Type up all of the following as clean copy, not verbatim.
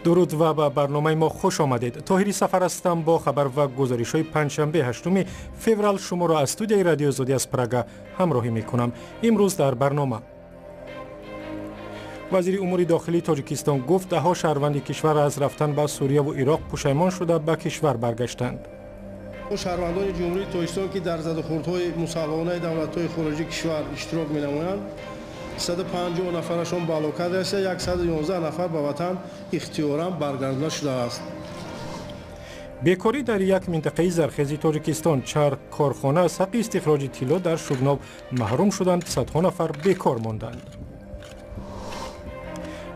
Дуруд ва ба барномаи мо хуш омадед. Тоҳири Сафар ҳастам, бо хабар ва гузоришҳои панҷшанбе, 8 феврал шуморо аз студияи Радиои Озодӣ аз Прага ҳамроҳӣ мекунам. Имрӯз дар барнома: вазири умури дохилии Тоҷикистон гуфт, даҳҳо шаҳрванди кишвар аз рафтан ба Сурияву Ироқ пушаймон шуда, ба кишвар баргаштанд. Шаҳрвандони Ҷумҳурии Тоҷикистон, ки дар задухӯрдҳои мусаллаҳонаи давлатҳои хориҷии кишвар иштирок менамоянд, 150 нафарашон ба ҳалокат расида, 111 нафар ба ватан ихтиёран баргардонда шудааст. Бекорӣ дар як минтақаи зархези Тоҷикистон: чанд корхона аз ҳаққи истихроҷи тилло дар Шугнов маҳрум шуданд, садҳо нафар бекор монданд.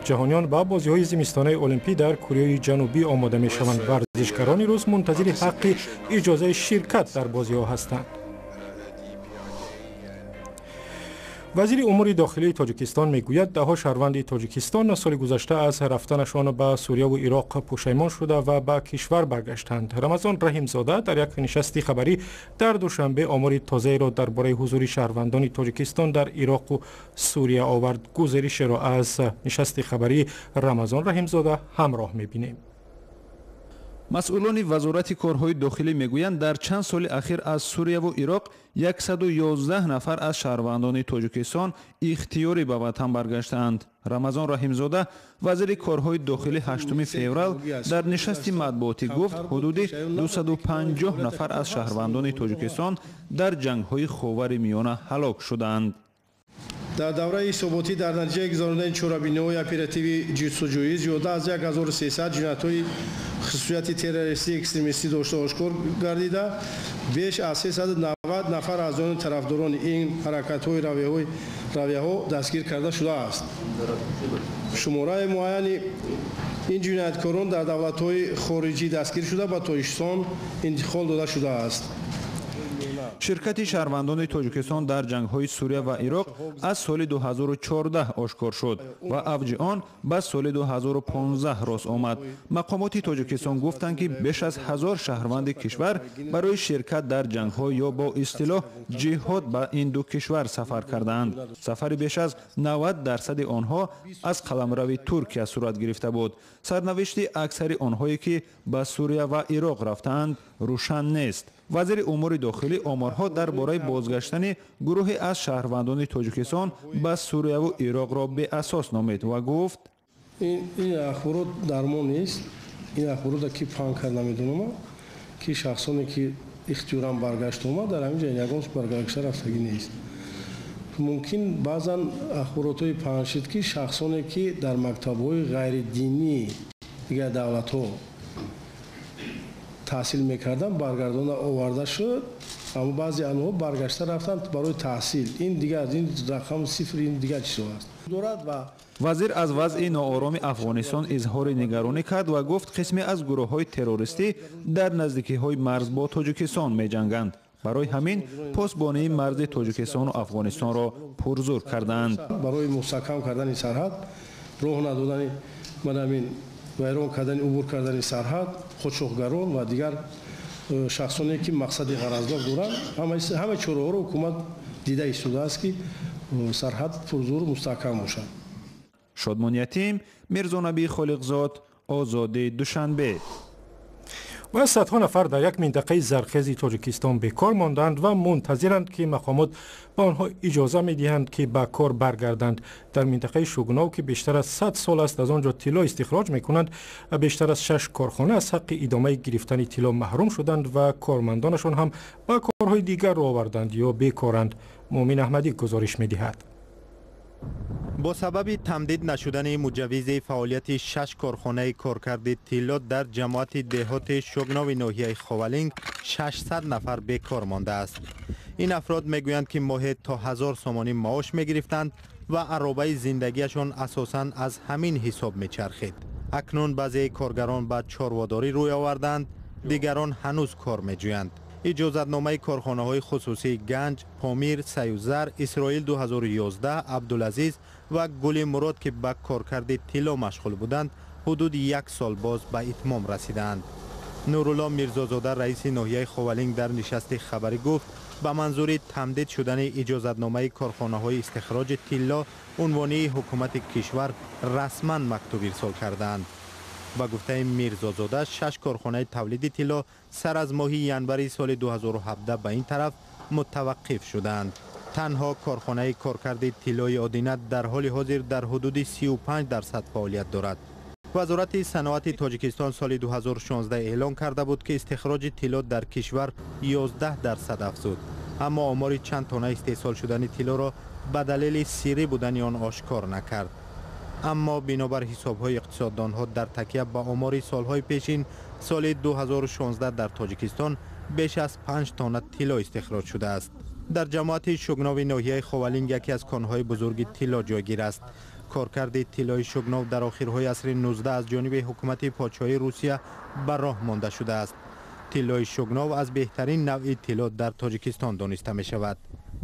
Ҷаҳониён ба бозиҳои зимистонаи Олимпӣ дар Кореяи Ҷанубӣ омода мешаванд. Варзишгарони рус мунтазири ҳаққи иҷозаи ширкат дар бозиҳо ҳастанд. Вазири умури дохилии Тоҷикистон мегӯяд, даҳҳо шаҳрванди Тоҷикистон соли гузашта аз рафтанашон ба Сурияву Ироқ пушаймон шуда ва ба кишвар баргаштанд. Рамазон Раҳимзода дар як нишасти хабарӣ дар Душанбе омори тозаеро дар бораи ҳузури шаҳрвандони Тоҷикистон дар Ироқу Сурия овард. Гузоришеро аз нишасти хабарии Рамазон Раҳимзода ҳамроҳ мебинем. Масъулони Вазорати корҳои дохилӣ мегӯянд, дар чанд соли ахир аз Сурияву Ироқ 111 нафар аз шаҳрвандони Тоҷикистон ихтиёрӣ ба ватан баргаштаанд. Рамазон Раҳимзода, вазири корҳои дохилӣ, 8 феврал дар нишасти матбуотӣ гуфт, ҳудуди 250 нафар аз шаҳрвандони Тоҷикистон дар ҷангҳои Ховари Миёна ҳалок шудаанд. Дар давраи ҳисоботӣ дар натиҷаи гузаронидани чорабиниҳои оперативии ҷустуҷӯӣ зиёда аз 1300 ҷиноятҳои хусусияти террористӣ, экстремистӣ дошта ошкор гардида, беш аз 390 нафар аз он тарафдорони ин ҳаракатҳои равияҳо дастгир карда шудааст. Шумораи муайяни ин ҷинояткорон дар давлатҳои хориҷӣ дастгир шуда, ба Тоҷикистон интиқол дода шудааст. Ширкати шаҳрвандони Тоҷикистон дар ҷангҳои Сурия ва Ироқ аз соли 2014 ошкор шуд ва авҷи он ба соли 2015 рост омад. Мақомоти Тоҷикистон гуфтанд, ки беш аз 1000 шаҳрванди кишвар барои ширкат дар ҷангҳо ё бо истилоҳ ҷиҳод ба ин ду кишвар сафар кардаанд. Сафари беш аз 90% онҳо аз қаламрави Туркия сурат гирифта буд. Сарнавишти аксари онҳое, ки ба Сурия ва Ироқ рафтаанд, рӯшан нест. Вазири умури дохилӣ оморҳо дар бораи бозгаштани гурӯҳе аз шаҳрвандони Тоҷикистон ба Сурияву Ироқро беасос номид ва гуфт: Ин ахборот дар мо нест. Ин ахборотро ки паҳн кард, намедонам, ки шахсоне ки ихтиёран баргашт омад, дар ҳамин ҷо ягон баргашта рафтагӣ нест. Мумкин баъзан ахборотҳои паҳн шуд, ки шахсоне ки дар мактабҳои ғайридинии дигар давлатҳо таҳсил мекарданд, баргардонда оварда шуд, аммо баъзе онҳо баргашта рафтанд барои таҳсил. Ин дигар, ин рақам сифр, ин дигар чизо аст. Вазир аз вазъи ноороми Афғонистон изҳори нигаронӣ кард ва гуфт, қисме аз гурӯҳҳои террористӣ дар наздикиҳои марз бо Тоҷикистон меҷанганд. Барои ҳамин посбонии марзи Тоҷикистону Афғонистонро пурзур кардаанд. Барои мустаҳкам кардани сарҳад, роҳ надодани ман вайрон кардани, убур кардани сарҳад, қочоқгарон ва дигар шахсоне ки мақсади ғаразнок доранд, ҳама чораҳоро ҳукумат дида истодааст, ки сарҳад пурзур мустаҳкам бошад. Шодмон Ятим, Мирзонабӣ Холиқзод, Озодӣ, Душанбе. Ва садҳо нафар дар як минтақаи зархези Тоҷикистон бекор монданд ва мунтазиранд, ки мақомот ба онҳо иҷоза медиҳанд, ки ба кор баргарданд. Дар минтақаи Шугнов, ки бештар аз 100 сол аст аз он ҷо тилло истихроҷ мекунанд, бештар аз шаш корхона аз ҳаққи идомаи гирифтани тилло маҳрум шуданд ва кормандонашон ҳам ба корҳои дигар рӯ оварданд ё бекоранд. Муъмин Аҳмадӣ гузориш медиҳад. Бо сабаби тамдид нашудани муҷаввизи фаъолияти шаш корхонаи коркарди тилло дар ҷамоати деҳоти Шугнови ноҳияи Ховалинг 600 нафар бекор мондааст. Ин афрод мегӯянд, ки моҳе то 1000 сомонӣ маош мегирифтанд ва аробаи зиндагиашон асосан аз ҳамин ҳисоб мечархид. Акнун баъзеи коргарон ба чорводорӣ рӯй оварданд, дигарон ҳанӯз кор меҷӯянд. Иҷозатномаи корхонаҳои хусусии Ганҷ, Помир, Саюзар, Исроил 2011, Абдулазиз ва Гули Мурод, ки ба коркарди тилло машғул буданд, ҳудуди як сол боз ба итмом расидаанд. Нурулло Мирзозода, раиси ноҳияи Ховалинг, дар нишасти хабарӣ гуфт, ба манзури тамдид шудани иҷозатномаи корхонаҳои истихроҷи тилло унвонии ҳукумати кишвар расман мактуб ирсол кардаанд. Ба гуфтаи Мирзозода, 6 корхонаи тавлиди тилло сар аз моҳи январи соли 2017 ба ин тараф мутаваққиф шудаанд. Танҳо корхонаи коркарди тиллои Одина дар ҳоли ҳозир дар ҳудуди 35% фаъолият дорад. Вазорати саноати Тоҷикистон соли 2016 эълон карда буд, ки истихроҷи тилло дар кишвар 11% афзуд, аммо омори чанд тона истеҳсол шудани тиллоро ба далели сирӣ будани он ошкор накард. Аммо бинобар ҳисобҳои иқтисоддонҳо дар такя ба омори солҳои пешин, соли 2016 дар Тоҷикистон беш аз 5 тонна тилло истихроҷ шудааст. Дар ҷамоати Шугнови ноҳияи Ховалинг яке аз конҳои бузурги тилло ҷойгир аст. Коркарди тиллои Шугнов дар охирҳои асри 19 аз ҷониби ҳукумати подшоҳии Русия ба роҳ монда шудааст. Тиллои Шугнов аз беҳтарин навъи тилло дар Тоҷикистон дониста мешавад.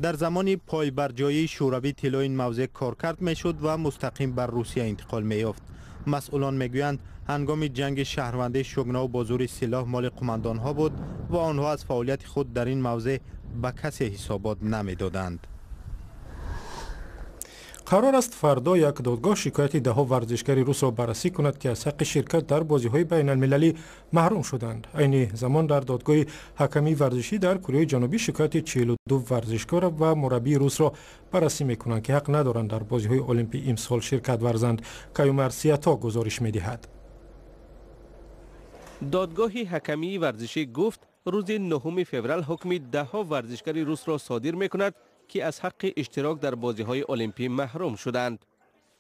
Дар замони пойбарҷоии Шӯравӣ тиллои ин мавзеъ коркард мешуд ва мустақим бар Русия интиқол меёфт. Масъулон мегӯянд, ҳангоми ҷанги шаҳрвандӣ Шугнов бо зури силоҳ моли қумандонҳо буд ва онҳо аз фаъолияти худ дар ин мавзеъ ба касе ҳисобот намедоданд. Қарор аст, фардо як додгоҳ шикояти даҳҳо варзишгари русро баррасӣ кунад, ки аз ҳаққи ширкат дар бозиҳои байналмилалӣ маҳрум шуданд. Айни замон дар додгоҳи ҳакамии варзишӣ дар Кореяи Ҷанубӣ шикояти 42 варзишкор ва мураббии русро баррасӣ мекунанд, ки ҳақ надоранд дар бозиҳои олимпӣ имсол ширкат варзанд. Каюмар Сиято гузориш медиҳад. Додгоҳи ҳакамии варзишӣ гуфт, рӯзи 9 феврал ҳукми даҳҳо варзишгари русро содир мекунад, ки аз ҳаққи иштирок дар бозиҳои олимпӣ маҳрум шуданд.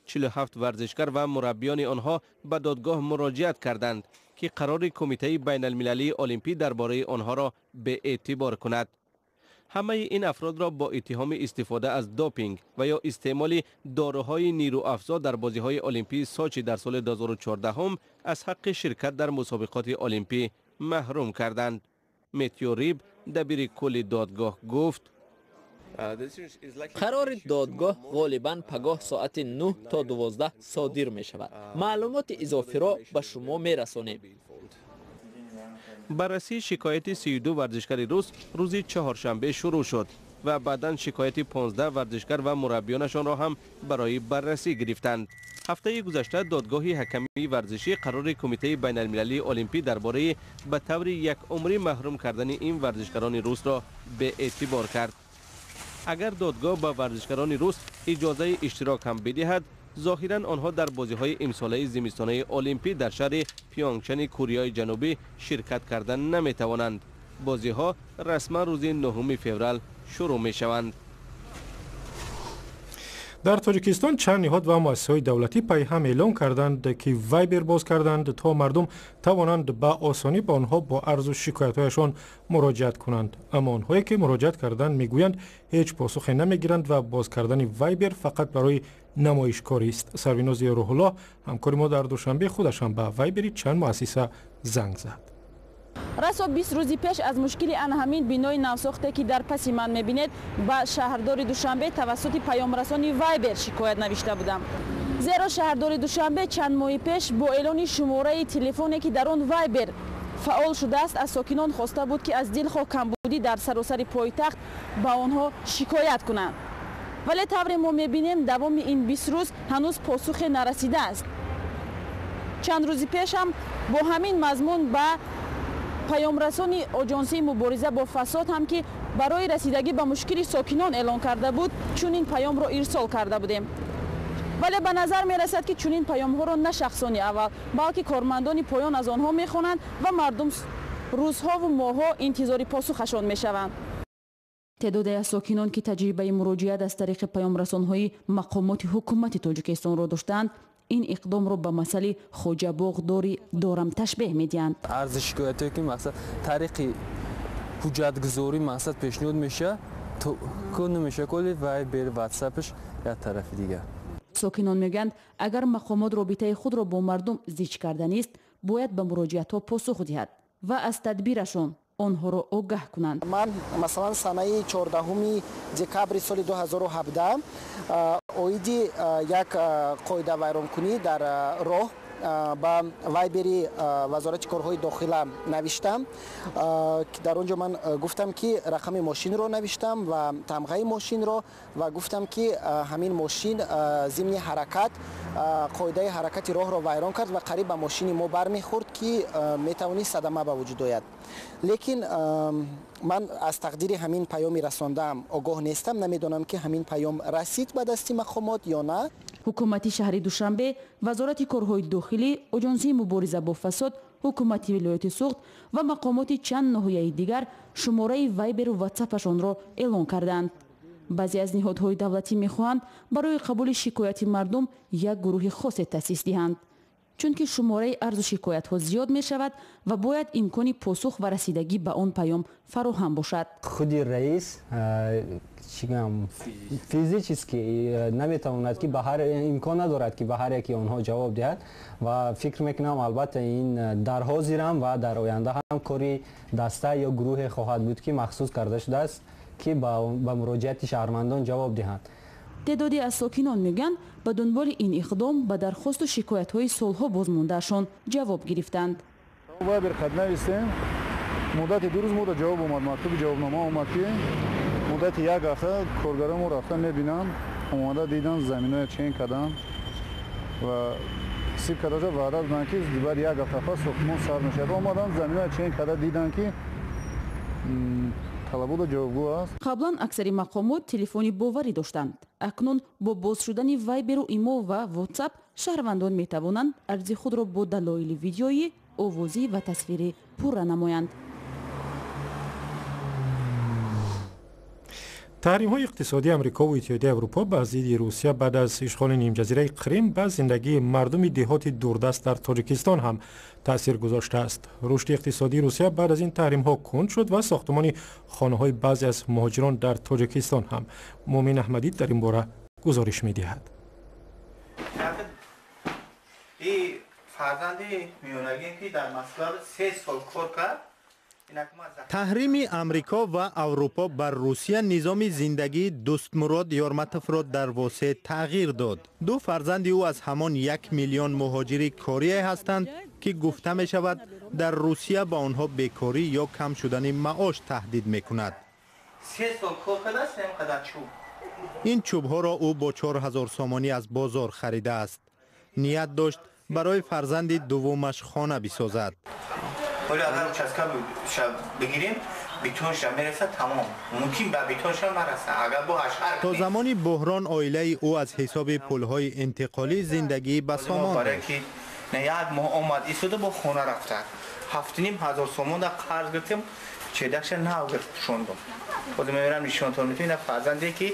47 варзишгар ва мураббиёни онҳо ба додгоҳ муроҷиат карданд, ки қарори Кумитаи байналмилалии олимпӣ дар бораи онҳоро беэътибор кунад. Ҳамаи ин афродро бо иттиҳоми истифода аз допинг ва ё истеъмоли доруҳои нирӯафзо дар бозиҳои олимпии Сочи дар соли 2014 аз ҳаққи ширкат дар мусобиқоти олимпӣ маҳрум карданд. Метью Риб, дабири кулли додгоҳ, гуфт: Қарори додгоҳ ғолибан пагоҳ соати 9 то 12 содир мешавад. Маълумоти изофиро ба шумо мерасонем. Баррасии шикояти 32 варзишгари рус рӯзи чаҳоршанбе шурӯъ шуд ва баъдан шикояти 15 варзишгар ва мураббиёнашонро ҳам барои баррасӣ гирифтанд. Ҳафтаи гузашта додгоҳи ҳакамии варзишӣ қарори Кумитаи байналмилалии олимпӣ дар бораи ба таври якумрӣ маҳрум кардани ин варзишгарони русро беэътибор кард. Агар додгоҳ ба варзишгарони рус иҷозаи иштирок ҳам бидиҳад, зоҳиран онҳо дар бозиҳои имсолаи зимистонаи олимпӣ дар шаҳри Пёнгчани Кореяи Ҷанубӣ ширкат кардан наметавонанд. Бозиҳо расман рӯзи 9 феврал шурӯъ мешаванд. Дар Тоҷикистон чанд ниҳод ва муассисаҳои давлатӣ пайҳам эълон карданд, ки Вайбер боз карданд, то мардум тавонанд ба осонӣ ба онҳо бо арзу шикоятҳояшон муроҷиат кунанд. Аммо онҳое, ки муроҷиат карданд, мегӯянд, ҳеҷ посухе намегиранд ва боз кардани Вайбер фақат барои намоишкорист. Сарвинози Рӯҳуллоҳ, ҳамкори мо дар Душанбе, худаш ҳам ба Вайбери чанд муассиса занг зад. Расо 20 рӯзи пеш аз мушкили ана ҳамин бинои навсохте, ки дар паси ман мебинед, ба шаҳрдори Душанбе тавассути паёмрасони Вайбер шикоят навишта будам. Зеро шаҳрдори Душанбе чанд моҳи пеш бо эълони шумораи телефоне, ки дар он Вайбер фаъол шудааст, аз сокинон хоста буд, ки аз дилхоҳ камбудӣ дар саросари пойтахт ба онҳо шикоят кунанд. Вале тавре мо мебинем, давоми ин 20 рӯз ҳанӯз посухе нарасидааст. Чанд рӯзи пешам бо ҳамин мазмун ба паёмрасони Оҷонсии мубориза бо фасод ҳам, ки барои расидагӣ ба мушкили сокинон эълон карда буд, чунин паёмро ирсол карда будем. Вале ба назар мерасад, ки чунин паёмҳоро на шахсони аввал, балки кормандони поён аз онҳо мехонанд ва мардум рӯзҳову моҳҳо интизори посухашон мешаванд. Теъдоде аз сокинон, ки таҷрибаи муроҷиат аз тариқи паёмрасонҳои мақомоти ҳукумати Тоҷикистонро доштаанд, ин иқдомро ба масъали хоҷабоғдорӣ дорам ташбеҳ медиҳанд. Арзи шикоятое, ки мақсад тариқи ҳуҷҷатгузорӣ мақсад пешниҳод мешавад, ку намешавад, коли Вайбер, Ватсапш як тарафи дигар. Сокинон мегӯянд, агар мақомот робитаи худро бо мардум зич карданист, бояд ба муроҷиатҳо посух диҳад ва аз тадбирашон онҳоро огаҳ кунанд. Ман, масалан, санаи 14 декабри соли 2017 оиди як қоидавайронкунӣ дар роҳ ба Вайбери Вазорати корҳои дохила навиштам. Дар он ҷо ман гуфтам, ки рақами мошинро навиштам ва тамғаи мошинро ва гуфтам, ки ҳамин мошин зимни ҳаракат қоидаи ҳаракати роҳро вайрон кард ва қариб ба мошини мо бармехӯрд, ки метавонист садама ба вуҷуд ояд. Лекин ман аз тақдири ҳамин паёми расондаам огоҳ нестам, намедонам, ки ҳамин паём расид ба дасти мақомот ё на. Ҳукумати шаҳри Душанбе, Вазорати корҳои дохилӣ, Оҷонсии мубориза бо фасод, ҳукумати вилояти Суғд ва мақомоти чанд ноҳияи дигар шумораи Вайберу Ватсапашонро эълон карданд. Баъзе аз ниҳодҳои давлатӣ мехоҳанд барои қабули шикояти мардум як гурӯҳи хосе таъсис диҳанд, чунки шумораи арзу шикоятҳо зиёд мешавад ва бояд имкони посух ва расидагӣ ба он паём фароҳам бошад. Худи раис чигам физически наметавонад, ки ба ҳар имкон надорад, ки ба ҳар яки онҳо ҷавоб диҳад, ва фикр мекунам, албатта, ин дар ҳозирам ва дар оянда ҳам кори даста ё гурӯҳе хоҳад буд, ки махсус карда шудааст, ки ба муроҷиати шаҳрвандон ҷавоб диҳанд. Теъдоде аз сокинон мегӯянд, ба дунболи ин иқдом ба дархосту шикоятҳои солҳо бозмондаашон ҷавоб гирифтанд. Вайбер хат навистем, муддати 2 рӯз мода ҷавоб омад, мактуби ҷавобнома омад, ки муддати як ҳафта коргаромо рафта мебинанд. Омада дидан, заминоя чен карданд ва ҳисиб карда шуд. Ваъда доданд, ки баъди як ҳафта пас сохтмон сар мешавад. Омаданд, заминоя чен карда диданд, ки талабота ҷавобгӯ аст. Қаблан аксари мақомот телефони боварӣ доштанд. Акнун бо боз шудани Вайберу Имо ва Ватсап шаҳрвандон метавонанд арзи худро бо далоили видеоӣ, овозӣ ва тасвирӣ пурра намоянд. Таҳримҳои иқтисодии Амрикову Иттиҳодияи Аврупо ба зидди Русия баъд аз ишғоли нимҷазираи Қрим ба зиндагии мардуми деҳоти дурдаст дар Тоҷикистон ҳам таъсир гузоштааст. Рушди иқтисодии Русия баъд аз ин таҳримҳо кунд шуд ва сохтумони хонаҳои баъзе аз муҳоҷирон дар Тоҷикистон ҳам. Муъмин Аҳмадӣ дар ин бора гузориш медиҳад. Фарзанди миёнагим, ки дар Москва 3 сол кор кард. Таҳрими Амрико ва Аврупо бар Русия низоми зиндагии Дӯстмурод Ёрматовро дар Восеъ тағйир дод. Ду фарзанди ӯ аз ҳамон 1 миллион муҳоҷири корие ҳастанд, ки гуфта мешавад, дар Русия ба онҳо бекорӣ ё кам шудани маош таҳдид мекунад. 3 сол кор кардааст, инқадар чӯб. Ин чӯбҳоро ӯ бо 4000 сомонӣ аз бозор харидааст. Ният дошт барои фарзанди дуввумаш хона бисозад. Ҳоло агар участка бигирем, бетонша мерасад, тамом. Мумкин ба бетонша нарасад, агар бо ҳашар. То замони буҳрон оилаи ӯ аз ҳисоби пулҳои интиқолӣ зиндагӣ ба сомон дошт. Ки на як моҳ омад истода, бо хона рафта, 7500 сомон да қарз гирифтем, чедаша нав гирифт, пӯшондум. Ҳозир мебарам, нишонтон метавонед. Ина фарзанде, ки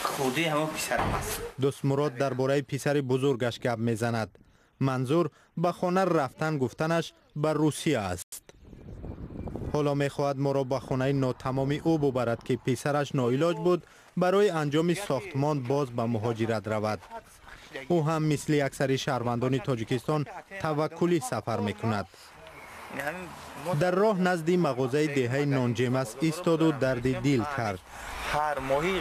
худи ҳамон писарам аст. Дӯстмурод дар бораи писари бузургаш гап мезанад. Манзур ба хона рафтан гуфтанаш ба Русия аст. Ҳоло мехоҳад моро ба хонаи нотамоми ӯ бубарад, ки писараш ноилоҷ буд барои анҷоми сохтмон боз ба муҳоҷират равад. Ӯ ҳам мисли аксари шаҳрвандони Тоҷикистон таваккулӣ сафар мекунад. Дар роҳ назди мағозаи деҳаи Нонҷемас истоду дарди дил кард. Ҳар моҳи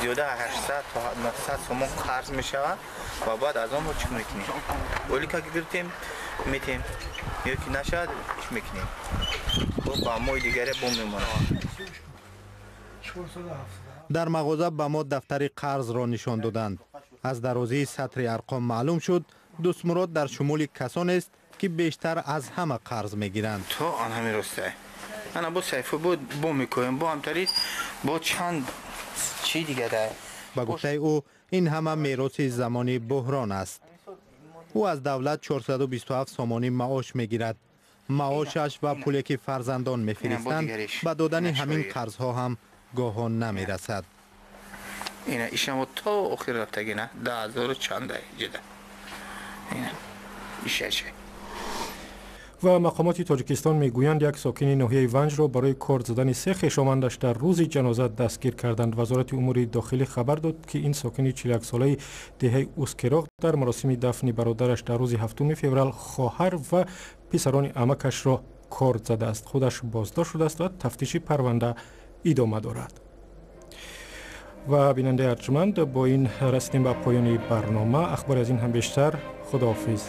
зиёда 800 то 900 сомон қарз мешавад ва баъд аз он мо чӣ мекунем? Олика гирифтем, метем ё ки нашавад, чӣ мекунем? Ба моҳи дигаре бо мемонад. Дар мағоза ба мо дафтари қарзро нишон доданд. Аз дарозии сатри арқом маълум шуд, Дӯстмурод дар шумули касонест, ки бештар аз ҳама қарз мегиранд. То ан ҳамин ростай, ана бо сайфо бо мекоем, бо ҳамтари, бо чанд чи дигара. Ба гуфтаи ӯ, ин ҳама мероси замони буҳрон аст. Ӯ аз давлат 427 сомонӣ маош мегирад. Маошаш ва пуле, ки фарзандон мефиристанд, ба додани ҳамин қарзҳо ҳам гоҳон намерасад. Ина ишамо то охир рафтагина, 10 ҳазору чанда ҷида, ина ишача. Ва мақомоти Тоҷикистон мегӯянд, як сокини ноҳияи Ванҷро барои корд задани се хешовандаш дар рӯзи ҷаноза дастгир карданд. Вазорати умури дохилӣ хабар дод, ки ин сокини 41-солаи деҳаи Ускероғ дар маросими дафни бародараш дар рӯзи 7 феврал хоҳар ва писарони амакашро корд задааст. Худаш боздошт шудааст ва тафтиши парванда идома дорад. Ва бинандаи арҷманд, бо ин расидем ба поёни барнома. Ахбори аз ин ҳам бештар. Худоҳофиз.